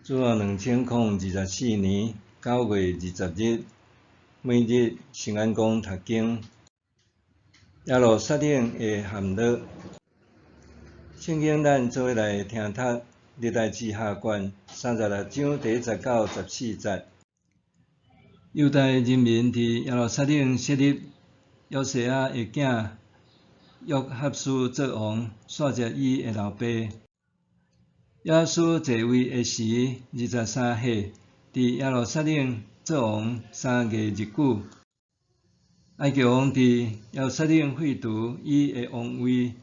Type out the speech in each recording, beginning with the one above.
主後2024年9月20日，每日聖安公讀經。耶路撒冷的陷落。聖經咱做伙來聽讀歷代志下卷36章第1節到14節。猶大人民佇耶路撒冷設立約西亞的囝約哈斯做王，紲接伊的老爸。約哈斯在位的時，23歲，佇耶路撒冷做王3月日久。埃及王佇耶路撒冷廢除伊的王位，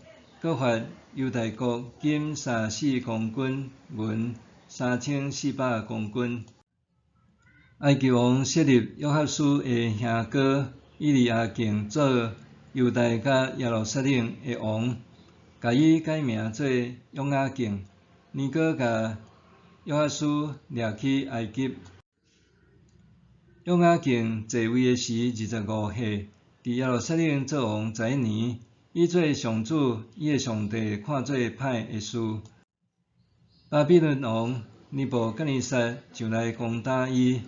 閣發猶大國金34公斤，銀3400公斤。埃及王設立約哈斯的兄哥以利亞敬做猶大佮耶路撒冷的王，共伊改名做約雅敬。尼哥共約哈斯掠去埃及。約雅敬在位的時25歲，佇耶路撒冷做王11年。伊做上主伊的上帝看做歹的事。巴比倫王尼布甲尼撒上來攻打伊，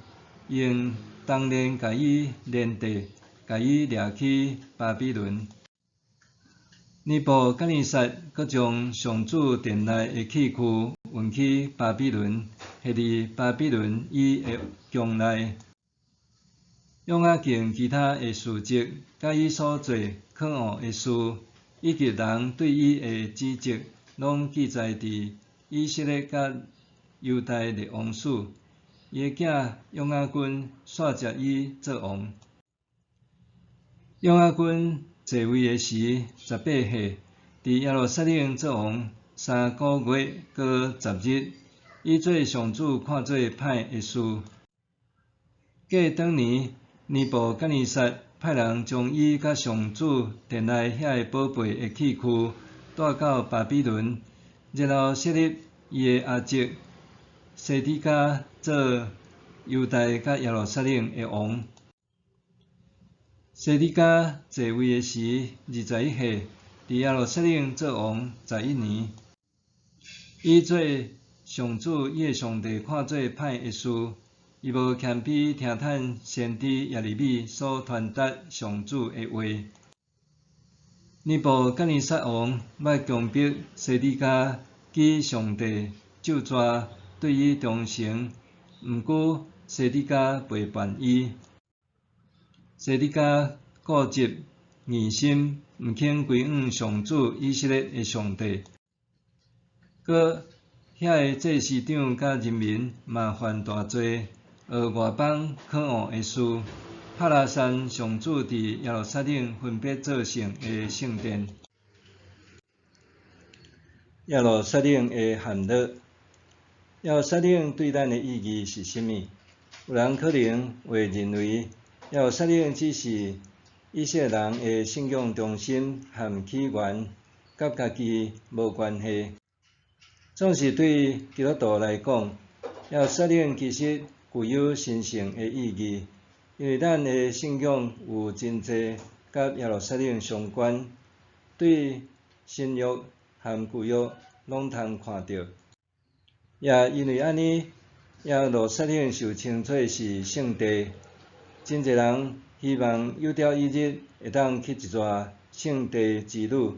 用銅鏈共伊連締，共伊掠去巴比倫。尼布甲尼撒閣將上主殿內的器具運去巴比倫，下佇巴比倫伊的宮內。約雅敬其他的事蹟，佮伊所做可惡的事，以及人對伊的指責，攏記載佇以色列佮猶大列王史。伊的囝約雅斤紲接伊做王。約雅斤在位的時18歲，佇耶路撒冷做王3個月閣10日。伊做上主看做歹的事。過轉年，尼布甲尼撒派人將伊佮上主殿內遐个寶貝的器具帶到巴比倫，然後設立伊的阿叔西底家做猶大佮耶路撒冷的王。西底家在位的時21歲，佇耶路撒冷做王11年。伊做上主伊的上帝看做歹的事，伊無謙卑聽趁先知耶利米所傳達上主的話。尼布甲尼撒王欲強迫西底家記上帝咒詛對伊忠誠，毋過西底家背叛伊。西底家固執硬心，毋肯歸向上主以色列的上帝。閣遐个祭司長佮人民嘛犯大罪，學外邦可惡的事，拍拉散上主佇耶路撒冷分別做聖的聖殿。耶路撒冷的陷落。耶路撒冷對咱的意義是啥物？有人可能會認為，耶路撒冷只是以色列人的信仰中心和起源，佮家己無關係。總是對基督徒來講，耶路撒冷其實具有神聖的意義，因為咱的信仰有真濟佮耶路撒冷相關，對新約和舊約攏通看著。也因為按呢，耶路撒冷受稱做是聖地。真濟人希望有朝一日會當去一逝聖地之旅，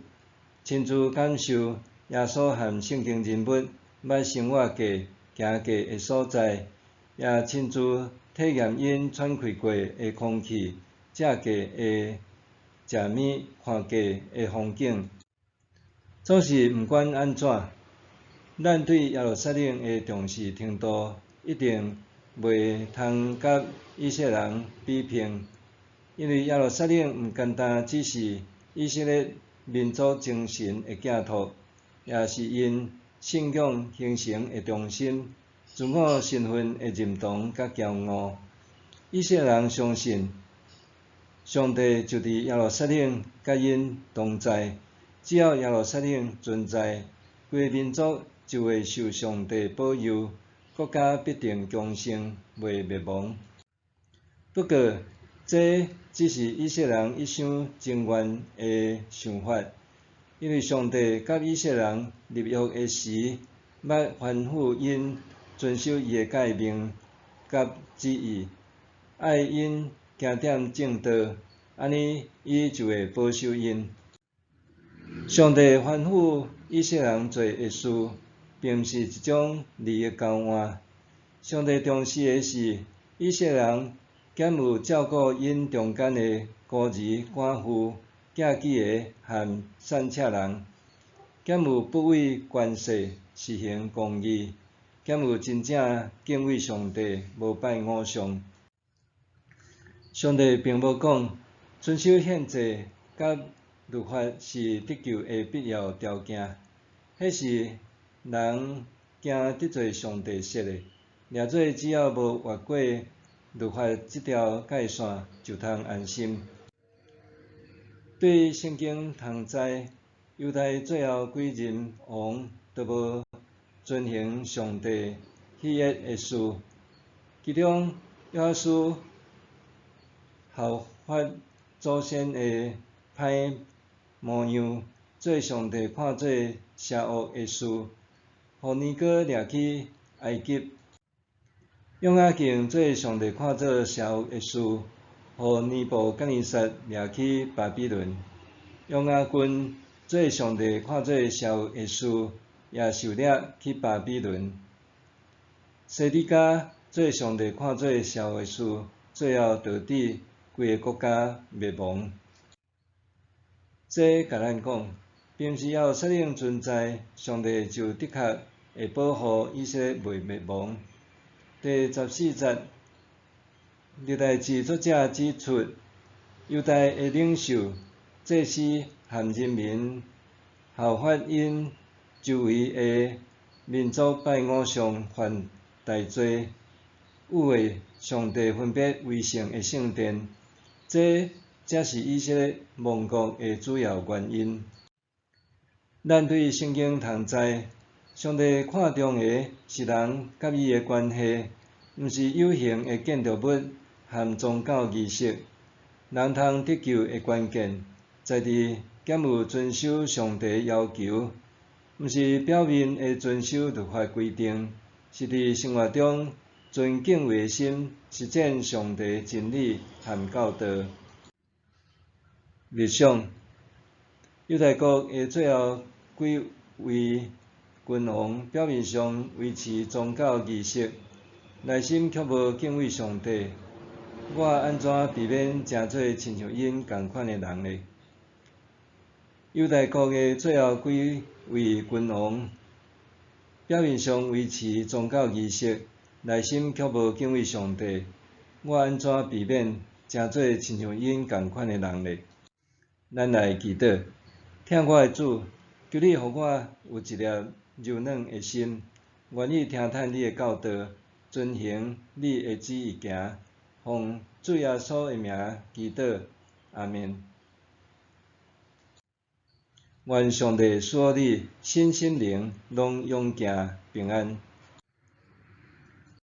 親自感受耶穌和聖經人物捌生活過、行過的所在，也親自體驗𪜶喘氣過的空氣、食過的食物、看過的風景。總是毋管按怎，咱對耶路撒冷的重視程度，一定袂通佮以色列人比拼，因為耶路撒冷毋單單只是以色列民族精神的寄託，也是𪜶信仰形成的中心、自我身份的認同佮驕傲。以色列人相信，上帝就佇耶路撒冷佮𪜶同在，只要耶路撒冷存在，規个民族就會受上帝保佑，國家必定強盛，袂滅亡。不過，這只是以色列人一廂情願的想法，因為上帝佮以色列人立約的時，捌吩咐𪜶 遵守伊的誡命佮旨意，愛𪜶行踮正道，按呢伊就會保守𪜶。上帝吩咐以色列人做的事，並毋是一種利益交換。上帝重視的是以色列人敢有照顧𪜶中間的孤兒寡婦、寄居的和散赤人，敢有不畏權勢實行公義，敢有真正敬畏上帝，無拜偶像。上帝並無講遵守獻祭佮律法是得救的必要條件，彼是人驚得罪上帝設的，掠做只要無越過律法這條界線，就通安心。對聖經通知，猶太最後幾任王都無遵行上帝喜悅的事，其中約阿斯效法祖先的歹模樣，做上帝看做邪惡的事，予尼哥掠去埃及。約雅敬做上帝看做邪惡的事，予尼布甲尼撒掠去巴比倫。約雅斤做上帝看做邪惡的事，也受掠去巴比倫。西底家做上帝看做邪惡的事，最後導致規个國家滅亡。這共咱講，並毋是耶路撒冷存在，上帝就的確會保護以色列袂滅亡。第14節，歷代志作者指出，猶大的領袖、祭司和人民效法𪜶周圍的民族拜偶像犯大罪，污穢上帝分別為聖的聖殿，這才是以色列亡國的主要原因。咱對聖經通知，上帝看重的是人佮伊的關係，毋是有形的建築物和宗教儀式。人通得救的關鍵，在佇敢有遵守上帝要求，毋是表面的遵守律法規定，是佇生活中存敬畏的心實踐上帝真理和教導。默想，猶大國的最後幾位君王表面上維持宗教儀式，內心卻無敬畏上帝。我按怎避免成做親像𪜶仝款的人呢？猶大國的最後幾位君王表面上維持宗教儀式，內心卻無敬畏上帝。我按怎避免成做親像𪜶仝款的人呢？咱來祈禱，疼我的主，求你予我有一粒柔軟的心，願意聽趁你的教導，遵行你的旨意行。奉主耶穌的名祈禱，阿們。願上帝賜予你身心靈攏勇健平安。